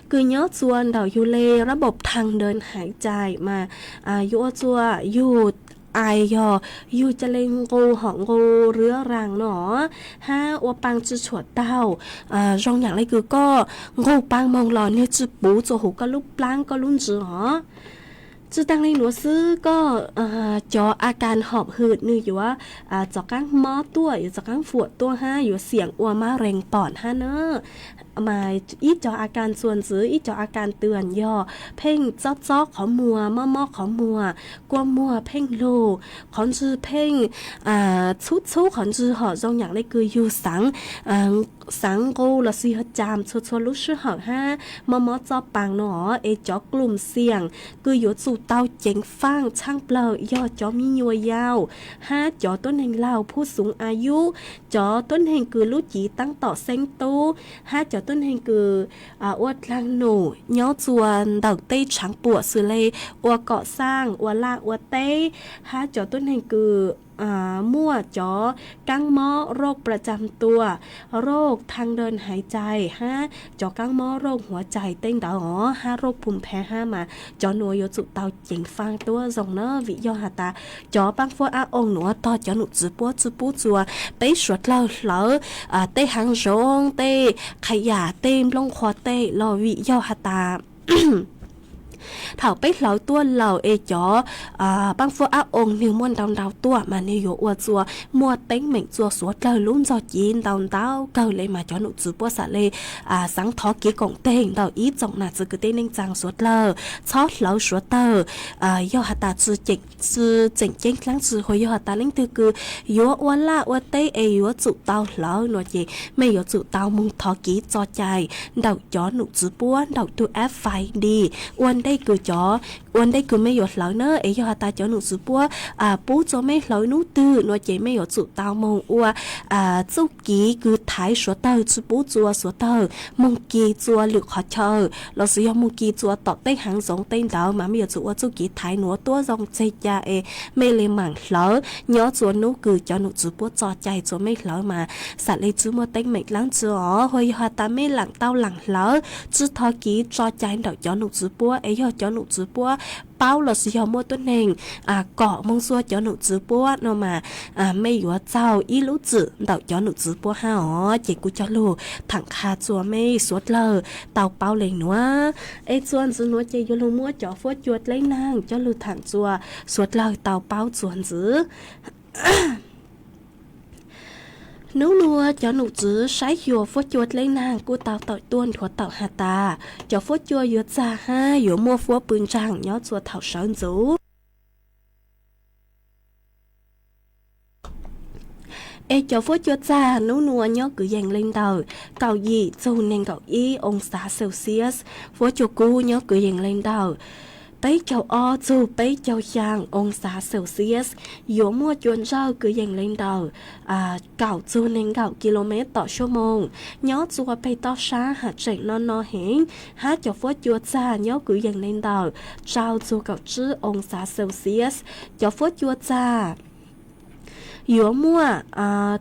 kws nyob txuas ntawm yug le rab npaum thaj ntaw haiv cai mas yuav ua txuas yug ais yog yug ca le nqus hom nqus rwb raag no hab ua paa tsi tshuam taug, zoo yaam le kws koj nqus paa moog los nwg tsi puv txuas huv koj lub plaab koj lub ntsws os. Tsi taag le nuav xwb koj cov a kas hom hwm nwg yuav txaus qaab mob tuaj, yuav txaus qaab fuam tuaj hab yuav xiam ua mab rees pom hab na. Mas ib cov a kas txuas ntxiv ib cov a kas tw yog pheej txob txob qhov muag, mob mob qhov muag, kua muag pheej lug, qhov ntswg pheej txhub txhub qhov ntswg hom zoo yaam le kws yug xaav nqus lossis yog cas txhua txhua lub sij hawm hab mob mob txoj paa no es cov klum xiam kws yuav tsum tau ceev faaj tshaj plawg yog cov me nyuam yaus hab cov tuab neeg laug phub xuv a yub, cov tuab neeg kws lub civ taab tom xeeb tub hab cov tuab neeg kws ua dlaag num nyob txuas ntawm tej tshaav puam xws le ua kom xaaj, ua laj ua teb, hab cov tuab neeg kws muaj cov kaab mob roj pra cam tua, roj thaj ntaw haiv cai hab cov kaab mob roj huav cai tej ntawd os hab roj phum phev hab mas cov nuav yuav tsum tau ceev faaj tuab zoo na vim yog has tas cov paaj fuab ab oo nuav tog cov num tswv puab tsi pub txuas peb suav dlawg hlawv tej haav zoov, tej qha yam, tej nplooj qhuav tej los vim yog has tas thaum peb hlawv tuaj lawm es cov paaj fuab ab oo nwg muaj ntau ntau tuaj mas nwg yuav ua txuas muaj teeb meem txuas suav dlawg lub ntxog civ ntau ntau kawg le mas cov num tswv puab xaav le xaav thov kev koom teg ntawm ib tsoom nam txiv kwv tij neej tsaa suav dlawg txhob hlawv suav dlawg. Yog has tas tsi tseem ceeb dlaab tsi hu yog has tas leej twg kws yuav ua laj ua teb es yuav tsum tau hlawv no ces mej yuav tsum tau moog thov kev txo cai ntawm cov num tswv puab ntawm tug F I D ua ntej kws cov, ua ntej kws mej yuav hlawv na es yog has tas cov num tswv puab pub txuas mej hlawv nub twg no ces mej yuav tsum tau moog ua txuj kev kws thaiv suav dlawg tsi pub txuas suav dlawg moog kis txuas lwm qhov chaw lossis yog moog kis txuas tom tej haav zoov tej ntawd mas mej yuav tsum ua txuj kev thaiv nuav tuab zoo tseg ca es mej le maam hlawv nyob txuas nub kws cov num tswv puab txo cai txuas mej hlawv mas xaav le tsi muaj teeb meem dlaab tsi os. Hu yog has tas mej laam tau laam hlawv tsi thov kev tso cai ntawm cov num tswv puab es yog cov num tswv puab paub lossis yog muaj tuab neeg kom moog txuas cov num tswv puab no mas mej yuav txaug ib lub txim ntawm cov num tswv puab hab os. Ces kuv cog lug thaam qha txuas mej suav dlawg tau paub le nuav. Es txuas ntxiv nuav ces yuav lug muab cov fuab cua dleb naag coj lug thaam txuas suav dlawg tau paub txuas ntxiv. Nub nuav cov num tswv saib xyuas fuab cua dleb naag kuj tau tawm tuaj nthuav tawm has tas cov fuab cua yuav txag hab yuav muaj fuab pw ntsaag nyob txuas thaum sawv ntxuv. Es cov fuab cua txag nub nuav nyob kwv yees le ntawm kaum yim txug neeg nkaum ib oo xav Celsius, fuab cua kub nyob kwv yees le ntawm peb caug ob txug peb caug xyaa oo xav Celsius, yuav muaj cua ntsawj kwv yees le ntawm kaum txug neeg nkaum kilomev tom suab moos, nyob txua peg toj sab ham tseem no no heev, hab cov fuab cua txag nyob kwv yees le ntawm rau txug kaum tsib oo xav Celsius. Cov fuab cua txag yuav muaj,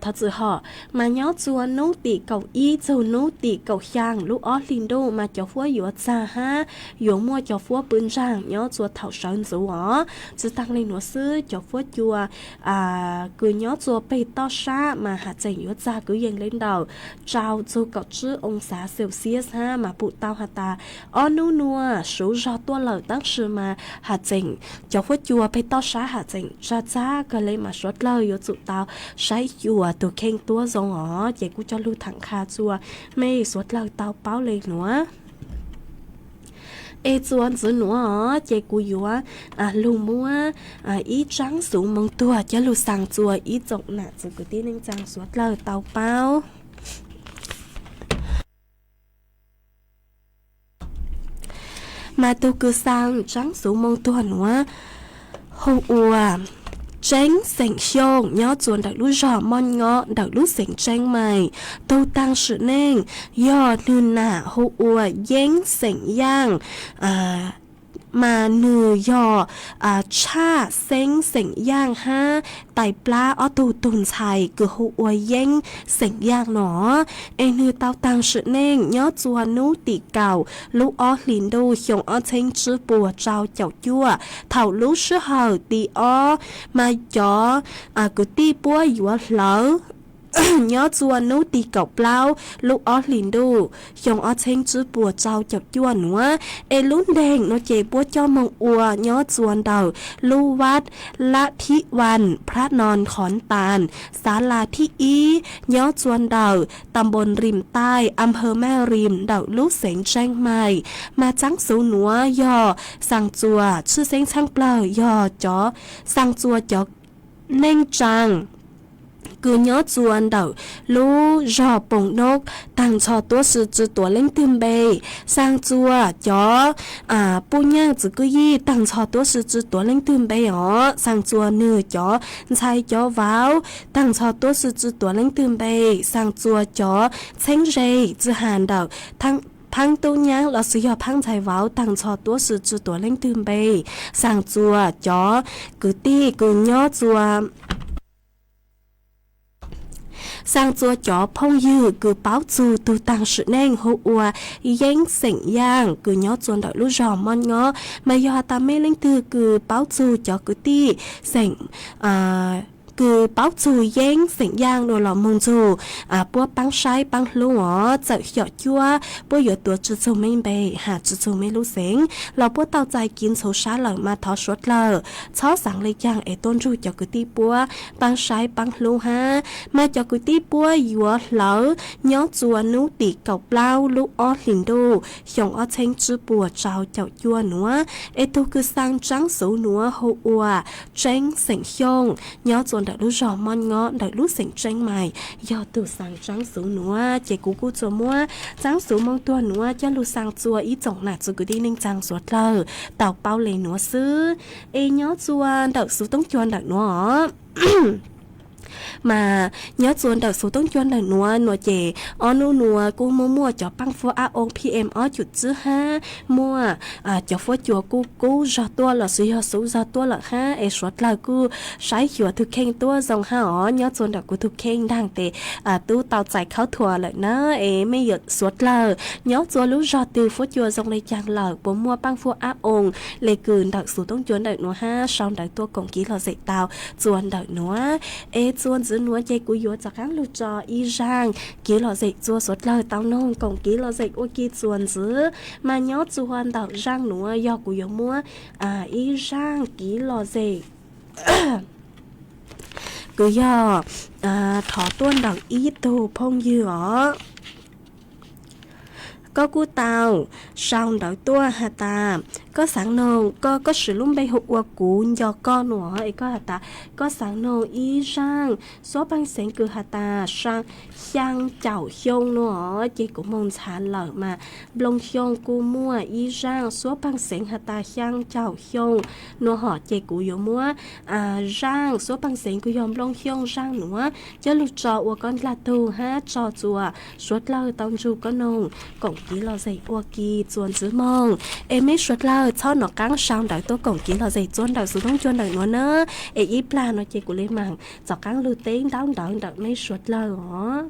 thov txim hom, mas nyob txua hnub tim kaum ib txug hnub tim kaum xyaa lub ob hlis ntuj mas cov huab yuav txag hab yuav muaj cov huab pw ntsaag nyob txua thaum sawv ntxuv os. Tsi taag le nuav xwb, cov huab cua kws nyob txua peg toj sab mas has tseem yuav txag kwv yees le ntawm rau txug kaum tsib oo xav Celsius hab mas pum tau has tas ob nub nuav suv zog tuaj lawm tab sis mas has tseem cov huab cua peg toj sab has tseem tsa txab kawg le mas suav dlawg yuav tsum tau saib xyuas tug kheej tuab zoo os. Ces kuv coj lug thaam qha txua mej suav dlawg tau paub le nuav. Es txua ntxiv nuav os ces kuv yuav lug muab ib tsaab xuv moo tuag coj lug xaa txua ib tsoom nam txiv kwv tij neej tsaa suav dlawg tau paub. Mas tug kws xaa tsaab xuv moo tuag nuav hu ua Tseeb xeem Xyooj nyob txua ntawm lub zog Moj Ngob ntawm lub xeev Tseeb Mais. Tug taag sim neej yog nwg nam hu ua Yeeb xeem Yaaj, mas nwg yog Tshaj Xeeb xeem Yaaj hab tais plab ob tug tug ntxhais kws hu ua Yeeb xeem Yaaj no. Es nwg tau taag sim neej nyob txua nub tim kaum lub ob hlis ntuj xyoo ob txheeb tsib puas rau caum cuaj. Thaum lub sij hawm tim ob mas cov kwv tij puab yuav hlawv nyob txua nub tim kaum plaub lub ob hlis ntuj xyoo ob txheeb tsib puas rau caum cuaj nuav. Es lub nteeg nuav ces puab coj moog ua nyob txua ntawm lub vaj Lab Thib Vaj, Phab Noo Khoov Taas, xav las thib ib nyob txua ntawm Tas Npoos Rim Taij, Am Phawv Maj Rim ntawm lub xeev Tseeb Mais. Mas tsaab xuv nuav yog xaa txua tshwj xeeb txhaab plawg yog cov xaa txua cov neej tsaa kws nyob txua ntawm lub zog Poos Noob taag nrho tuab si tsi tuav leej twg npe. Xaa txua cov puj nyaaj txiv kwj yij taag nrho tuab si tsi tuav leej twg npe os. Xaa txua nwg cov ntxhais cov vauv taag nrho tuab si tsi tuav leej twg npe. Xaa txua cov txheeb ze tsi has ntawm phaab tub nyaab los sis yog phaab ntxhais vauv taag nrho tuab si tsi tuav leej twg npe. Xaa txua cov kwv tij kws nyob txua Xaa txua cov phooj ywg kws paub txug tug taag sim neej hu ua Yeeb xeem Yaaj kws nyob txua ntawm lub zog Moj Ngob, mas yog has tas mej leej twg kws paub txug cov kwv tij xeem kws paub txug Yeeb xeem Yaaj dua los moog txug puab paab saib paab hlub os, txawm xyom cuab puab yuav tuav tsi txug mej npe, has tsi txug mej lub xeev los puab tau txais kiv ntxhuv sab lawm mas thov suav dlawg txhob xaav le caag es tuaj nrug cov kwv tij puab paab saib paab hlub hab. Mas cov kwv tij puab yuav hlawv nyob txua nub tim kaum plaub lub ob hlis ntuj xyoo ob txheeb tsib puas rau caum cuaj nuav. Es tug kws xaa tsaab xuv nuav hu ua Tseeb xeem Xyooj nyob txua ntawm lub zog Moj Ngob ntawm lub xeem Tseeb Mais, yog tug xaa tsaab xuv nuav. Ces kuv kuj tsuas muab tsaab xuv moo tuag nuav coj lug xaa txua ib tsoom nam txiv kwv tij neej tsaa suav dlawg tau paub le nuav xwb. Es nyob txua ntawm xuv toob cua ntawm nuav os, mas nyob txua ntawm xuv toob cua ntawm nuav nuav ces ob nub nuav kuj muaj muaj cov paaj fuab ab oo PM ob cum tsib hab muaj cov fuab cua kuj kub zog tuaj los sis yog xuv zog tuaj lawm hab. Es suav dlawg kuj saib xyuas tug kheej tuab zoo hab os. Nyob txua ntawm kuv tug kheej nraag tes tub tau txais khaub thuas lawm na. Es mej suav dlawg nyob txua lub zog twg fuab cua zoo le caag lawm, puas muaj paaj fuab ab oo le kws ntawm xuv toob cua ntawm nuav hab, sau ntawv tuaj koom kiv lom zem tau txua ntawm nuav. Es txua ntxiv nuav ces kuv yuav rov qaab lug tso ib zaaj kiv lom zem txua suav dlawg tau noog koom kiv lom zem ua ke txua ntxiv. Mas nyob txua ntawm zaaj nuav yog kuv yuav muab ib zaaj kiv lom zem kws yog thov tuaj ntawm ib tug phooj ywg os. Koj kuj tau sau ntawv tuaj has tas koj xaav noog, koj, koj siv lub npe hu ua Kuv Nco Koj nuav es koj has tas koj xaav noog ib zaaj xuab paag xeev kws has tas xyaa caum xyoo nuav, ces kuv moog ntxhaav lawm mas nplooj xyooj kuj muaj ib zaaj xuab paag xeev has tas xyaa caum xyoo nuav hom, ces kuv yuav muab zaaj xuab paag xeev kws yog nplooj xyooj zaaj nuav coj lug tso ua koj ndlag tug hab tso txua suav dlawg tau nrug koj noog koom kiv lom zem ua ke txua ntxiv moog. Es mej suav dlawg Txhob nov qaab sau ntawv tuaj koom kev lug zes txuas ntawm xuv toob cua ntawm nuav na. Es ib plag no ces kuv le maam txov qaab lug teb ntaub ntawv ntawm nej suav dlawg os.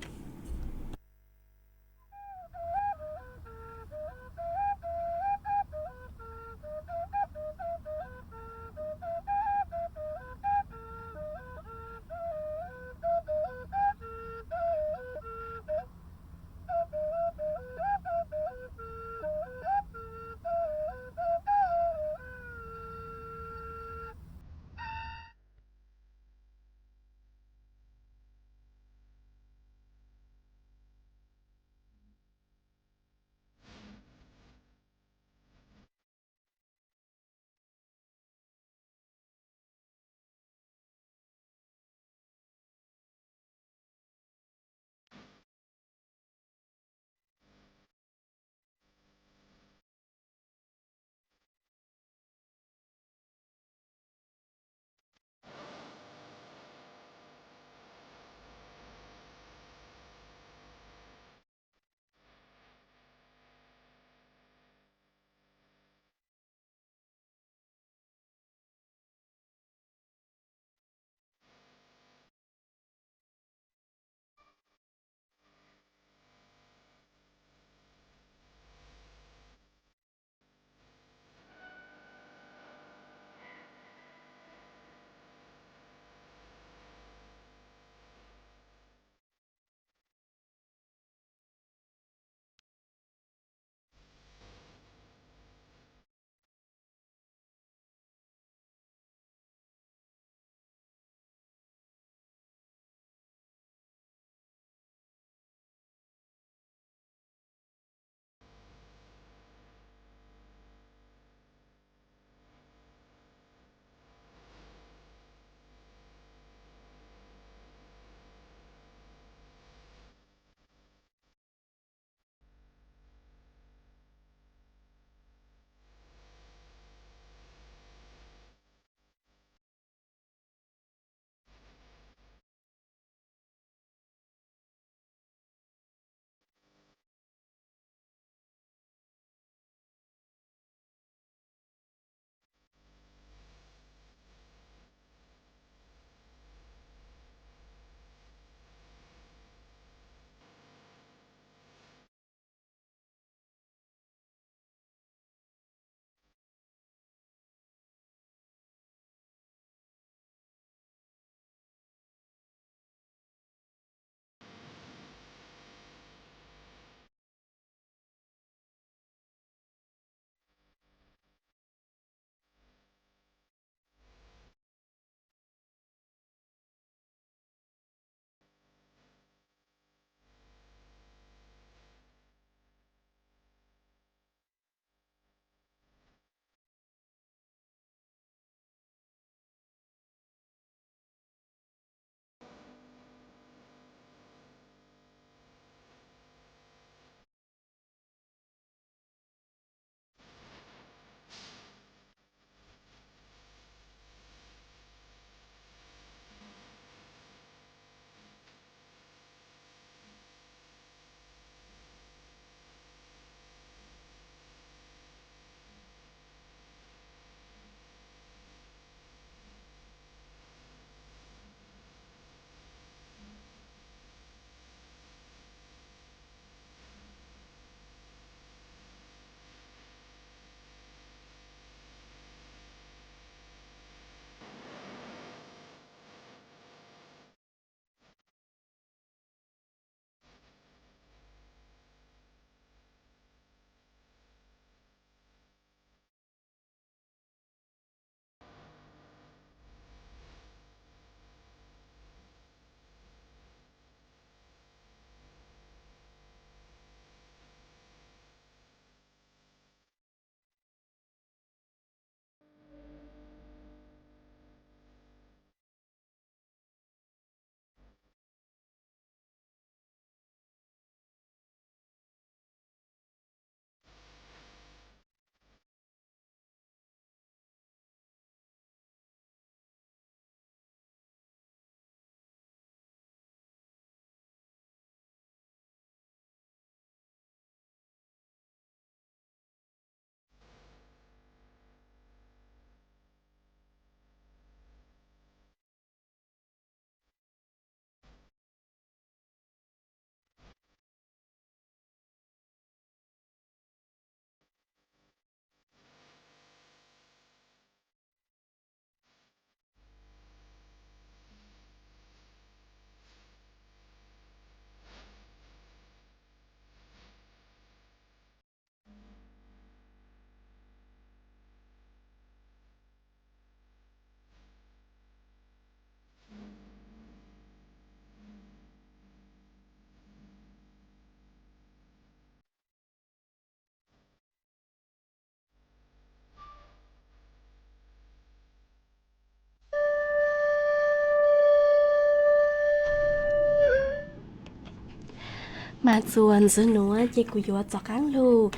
Mas txuas ntxiv nuav ces kuv yuav rov qaab lug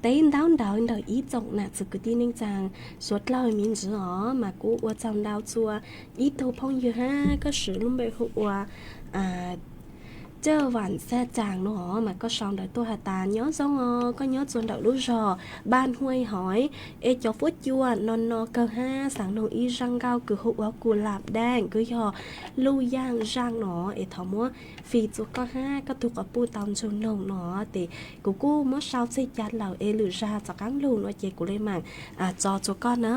teb ntaub ntawv ntawm ib tsoom nam txiv kwv tij neej tsaa suav dlawg me ntsis os. Mas kuv ua tsaug ntau txug ib tug phooj ywg hab koj swv lub npe hu ua Caj Vam Xaj Caas nuav os, mas koj sau ntawv tuaj has tas nyob zoo os, koj nyob txug ntawm lub zog Npaj Huaj Hov es cov fuab cua no no kawg hab xaav noog ib zaaj nkauj kws hu ua Kus Lam Daaj kws yog Luj Yaaj zaaj no es thov muab fij txug koj hab koj tug quas puj tau ntsug noog no tes kuv kuj muab sau tseg ca lawm es lwm zag rov qaab lug no ces kuv le maam tso txug koj na.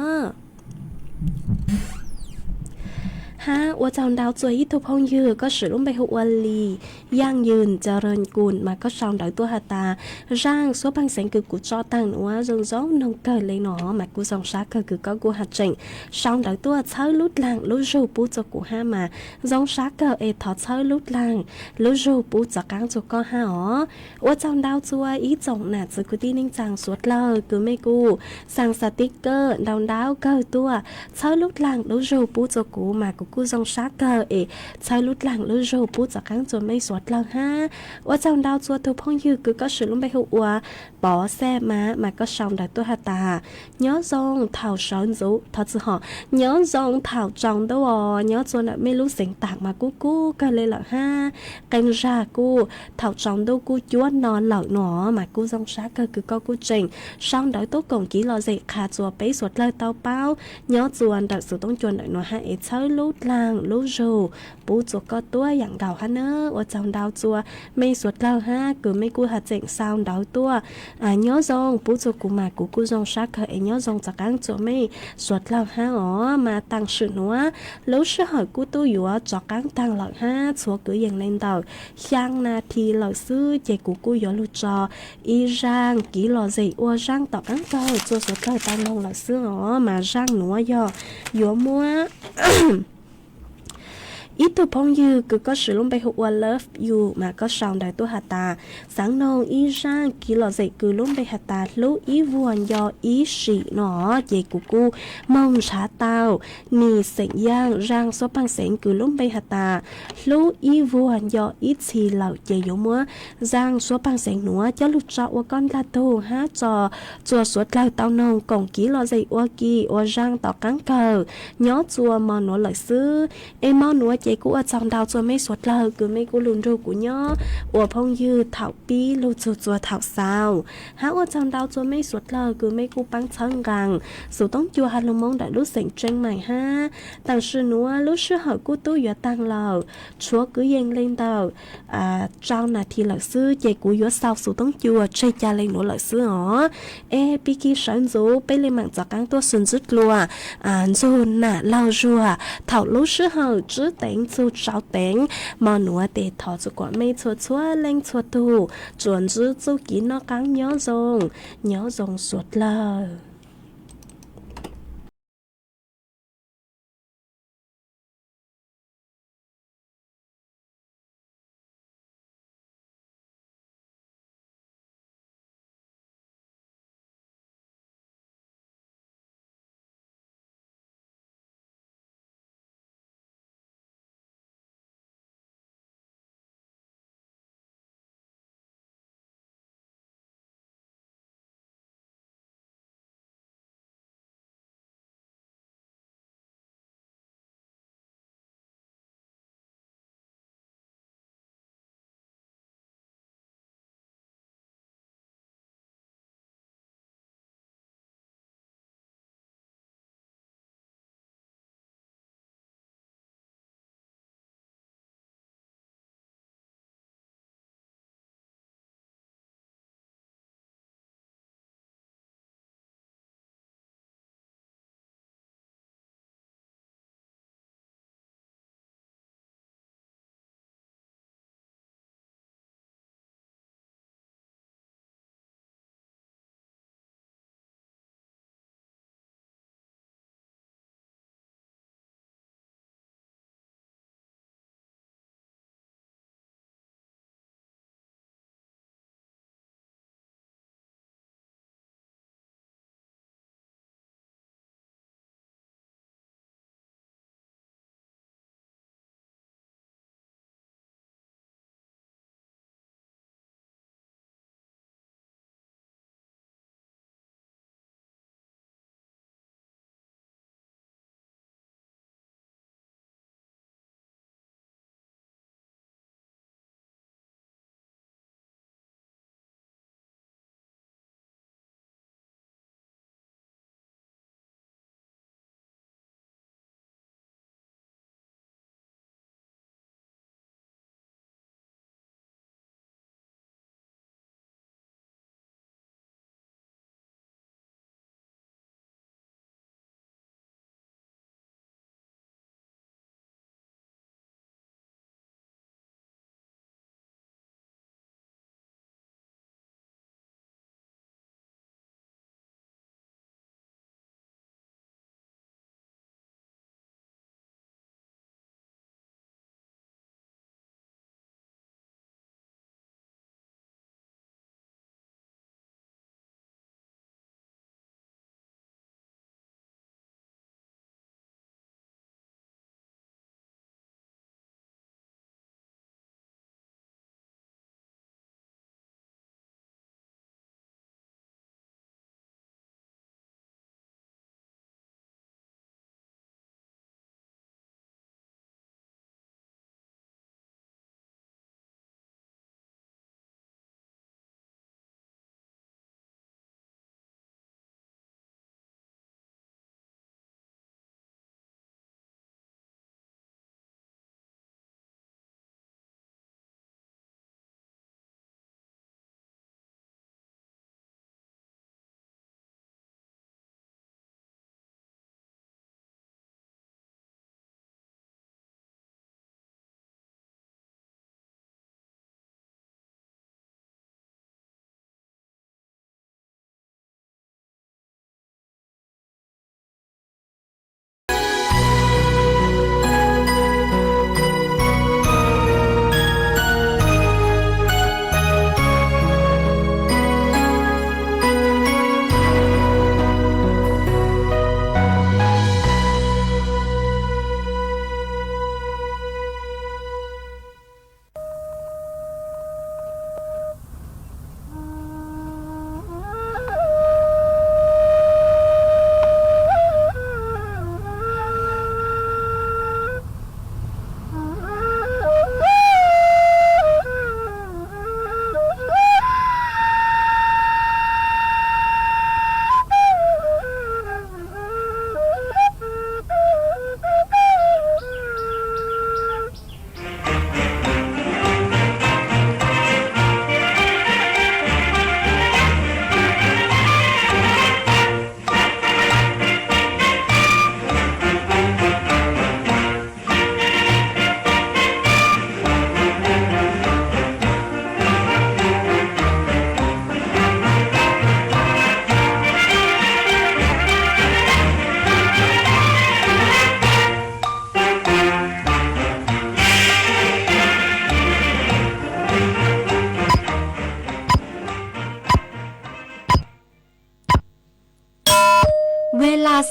Hab ua tsaug ntau txug ib tug phooj ywg koj swv lub npe hu ua Lis Yaaj Ywm Cawraj Kus mas koj sau ntawv tuaj has tas zaaj suab paag xeev kws kuv tso taag nuav zoo zoo noog kawg le no mas kuj zoo sab kawg kws koj kuj has tseem sau ntawv tuaj txhawb lub dlaag lub zug pub txug kuv hab mas zoo sab kawg es thov txhawb lub dlaag lub zug pub rov qaab txug koj hab os. Ua tsaug ntau txug ib tsoom nam txiv kwv tij neej tsaa suav dlawg kws mej kuj xaa xaa tib kawj ntau ntau kawg tuaj txhawb lub dlaag lub zug pub txug kuv mas kuv kuj zoo sab kawg es txhawb lub dlaag lub zug pub rov qaab txug mej suav dlawg hab. Ua tsaug ntau txug tug phooj ywg kws koj swv lub npe hu ua Pov Xaj Mab mas koj sau ntawv tuaj has tas nyob zoo thaum sawv ntxuv, thov txim hov, nyob zoo thaum tsaus ntuj os, nyob txug ntawm mej lub xeev taam mas kuj kub kawg le lawm hab. Qee zag kuj thaum tsaus ntuj kuj cuab no lawm no mas kuj zoo sab kawg kws koj kuj tseem sau ntawv tuaj koom kev lom zem qha txug peb suav dlawg tau paub nyob txug ntawm xuv toob cua ntawm nuav hab es txhawb lub dlaag lub zug pub txug koj tuab yaam nkaus hab na. Ua tsaug ntau txug mej suav dlawg hab kws mej kuj has tseem sau ntawv tuaj nyob zoo pub txug kuv mas kuv kuj zoo sab kawg es nyob zoo rov qaab txug mej suav dlawg hab os. Mas taam sim nuav lub sij hawm kuj tub yuav rov qaab taag lawm hab, tshuav kwv yees le ntawm xyaa nas this lawm xwb ces kuv kuj yuav lug tso ib zaaj kev lom zem ua zaaj tom qaab kawg txug suav dlawg tau noog lawm xwb os. Mas zaaj nuav yog yuav muab ib tug phooj ywg kws koj swv lub npe hu ua Love You mas koj sau ntawv tuaj has tas xaav noog ib zaaj kev lom zem kws lub npe has tas hlub ib vuag nco ib sim no ces kuv kuj moog nrhav tau nim xeem yaaj zaaj suab paag xeev kws lub npe has tas hlub ib vuag nco ib txhis lawm ces yuav muab zaaj suab paag xeev nuav coj lug tso ua koj ntaag tug hab tso txug suav dlawg tau noog koom kev lom zem ua ke ua zaaj tom qaab kawg nyob txug mo nuav lawm xwb. Es mo nuav ces kuj ua tsaug ntau txug mej suav dlawg kws mej kuj lug nrug kuv nyob ua phooj ywg thaum pib lug txug txug thaum xaus hab ua tsaug ntau txug mej suav dlawg kws mej kuj paab txhawb nqaa xuv toob cua has lug Moob ntawm lub xeem Tseeb Maim hab. Taam sim nuav lub sij hawm kuj tub yuav taag lawm, tshuav kwv yees le ntawm rau nas this lawm xwb ces kuv yuav xaus xuv toob cua tseg ca le nuav lawm xwb os. Es pig kig sawv ntxuv peb le maam rov qaab tuaj sib ntsib dlua nrug nam laug zuag thaum lub sij hawm tsib teev txug tsau teev. Mo nuav tes thov txug kuas mej txhua txhua leej txhua tug tsuas ntsib txuj kev noj qaab nyob zoo, nyob zoo suav dlawg.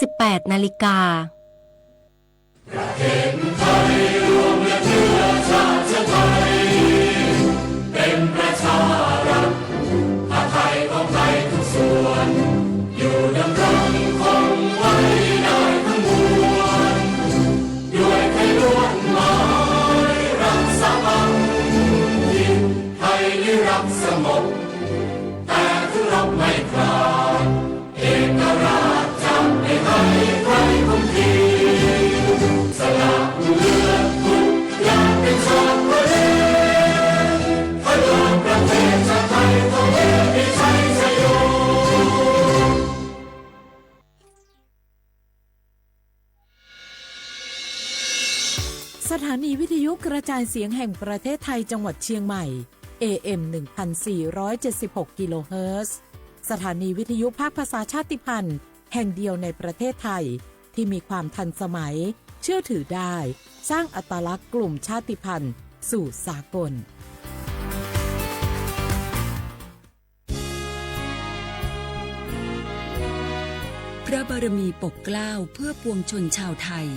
สิบแปดนาฬิกา ประเทศไทยรวมและเชื้อชาติเชื้อไทยเป็นประชารัฐ ผ้าไทยของไทยทุกส่วน อยู่ดำรงคงไว้ได้ทั้งมวล ด้วยไทยล้วนหมายรักสามัคคี ไทยนิรักสงบ แต่ถึงรบไม่ขาด เอกราชจะไม่ให้ใครคุมขีด สละเลือดทุกอย่างเป็นชาติทะเล เพื่อประเทศชาติไทยของเธอมีชัยชโย สถานีวิทยุกระจายเสียงแห่งประเทศไทยจังหวัดเชียงใหม่ เอ เอ็ม หนึ่งพันสี่ร้อยเจ็ดสิบหก กิโลเฮิรตซ์ สถานีวิทยุภาคภาษาชาติพันธุ์แห่งเดียวในประเทศไทย ที่มีความทันสมัย เชื่อถือได้ สร้างอัตลักษณ์กลุ่มชาติพันธุ์สู่สากล พระบารมีปกเกล้าเพื่อปวงชนชาวไทย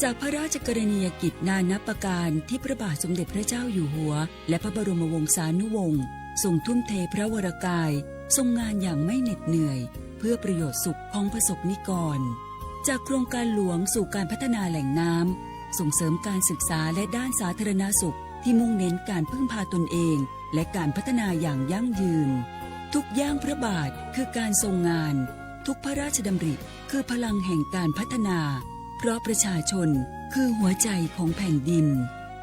จากพระราชกรณียกิจนานับประการที่พระบาทสมเด็จพระเจ้าอยู่หัว และพระบรมวงศานุวงศ์ทรงทุ่มเทพระวรกาย ทรงงานอย่างไม่เหน็ดเหนื่อย เพื่อประโยชน์สุขของประสบนิกร จากโครงการหลวงสู่การพัฒนาแหล่งน้ำ ส่งเสริมการศึกษาและด้านสาธารณสุขที่มุ่งเน้นการพึ่งพาตนเอง และการพัฒนาอย่างยั่งยืน ทุกย่างพระบาทคือการทรงงาน ทุกพระราชดำริคือพลังแห่งการพัฒนา เพราะประชาชนคือหัวใจของแผ่นดิน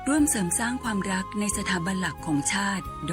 ร่วมเสริมสร้างความรักในสถาบันหลักของชาติโด